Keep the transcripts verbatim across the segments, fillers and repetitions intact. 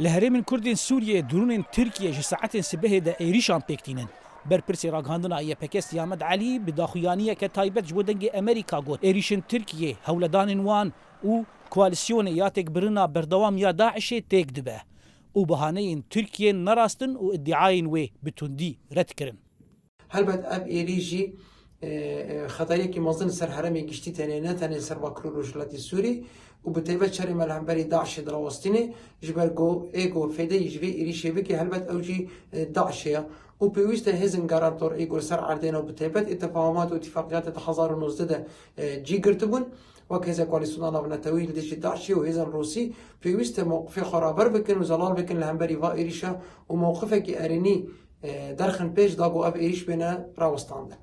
Li herêmên Kurdên Sûriyê drûnên Tirkiyê ji saetên sibehê de êrîşan pêk tînin. Berpirsê ragihandina Y P G Siyamed Elî bi daxuyaniyeke taybet ji bo Dengê Amerîka got, êrîşên Tirkiyê, hewledanên wan û koalîsyonê ya têkbirina berdewam ya DAIŞê têk dibe û bahaneyên Tirkiyê ne rast in û îdiayên wê bi tundî red kirin. Helbet ev êrîş jî, e, e, xetayekî mezin li ser herêmê giştî tenê, ne tenê li ser Bakur û Rojhilatê Sûrî û bi taybet şerê me li hemberî DAIŞê dirawestîne, ji ber ku ê ku fêdeyî ji vê êrîşê bike, helbet ew jî, e, DAIŞê ye û pêwîst e hêzên garantor ê ku li ser erdê ne û bi taybet ê tefahumat û îtîfaqiyatê di hezar û nozdeh de, e, cî girtibûn, wek hêza koalîsyona navneteweyî li dijî DAIŞê û hêzên Rûsî pêwîst e mewqifê xwe raber bikin û zelal bikin li hemberî va êrîşa û mewqifekî erênî, e, derxin pêş da ku ev êrîş bêne rawestandin.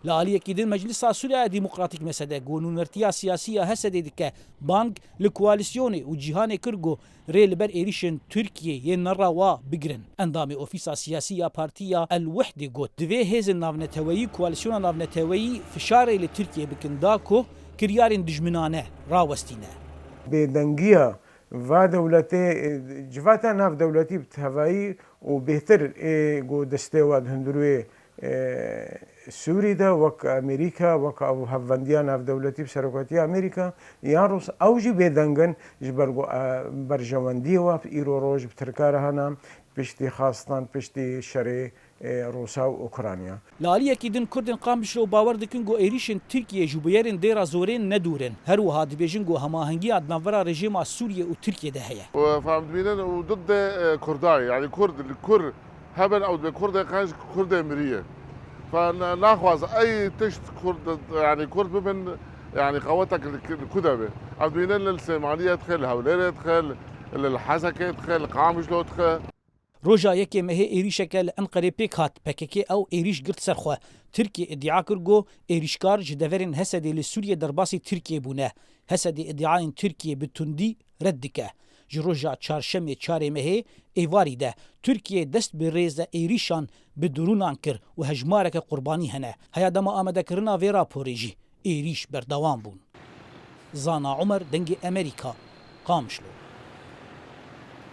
Li aliyekî din Meclisa Sûriya Demokratîk, MSD, ku nûnertiya siyasî ya HSDê dike, bang li koalîsyonê û cîhanê kir ku rê li ber êrîşên Tirkiyê yên nerewa bigirin. Endamê Ofîsa Siyasî ya Partiya El Wehdê got, divê hêzên navneteweyî, koalîsyona navneteweyî fişarê li Tirkiyê bikin da ku kiryarên dijminane rawestîne. Bêdengiya va dewletê, e, civata navdewletî bi tevayî û bêhtir ê ku destê we di hundirûyê, e, Sûrî de wek Amerîka, wek ev hevvendiya navdewletî bi serokatiya Amerîka yan Rûs, ew jî bêdeng in ji ber ku, e, berjewendiyê we îro roj bi Tirka re hene, piştî xastan, piştî şerê, e, Rûsa û Ukrayna. Li aliyekî din Kurdên Qamişlo bawer dikin ku êrîşên Tirkiyê ji bûyerên dêra zorê ne dûr in. Her wiha dibêjin ku hemahengiya di navbera rejîma Sûriyê û Tirkiyê de heye. Û em dibînin û didê, e, Kurdayê, yanî Kurd, li Kur hebin ew dibê Kurdê qenc, Kurdê miriyê. Fe ne-, naxwaze ey tişt Kurd, yanî Kurd bibin, yanî qewetek li, li ku de be. Em dibînin li Silêmaniyê dixe, li Hewlêrê dixe, li, li Hesekê dixe, li Qamişlo dixe. Roja yekê mehê êrîşeke li Enqerê pêk hat. P K K ew êrîş girt ser xwe. Tirkiye îdia kir ku êrîşkar ji deverên HSDê li Sûriyê derbasî Tirkiyê bûne. HSDê îdiayên Tirkiyê bi tundî red dike. Ji roja çarşemê çarê mehê êvarî de Tirkiye dest bi rêze êrîşan bi drûnan kir û hejmareke qurbanî hene. Heya dema amadekirina vê raporê jî êrîş berdewam bûn. Zana Umer, Dengê Amerîka, Qamişlo.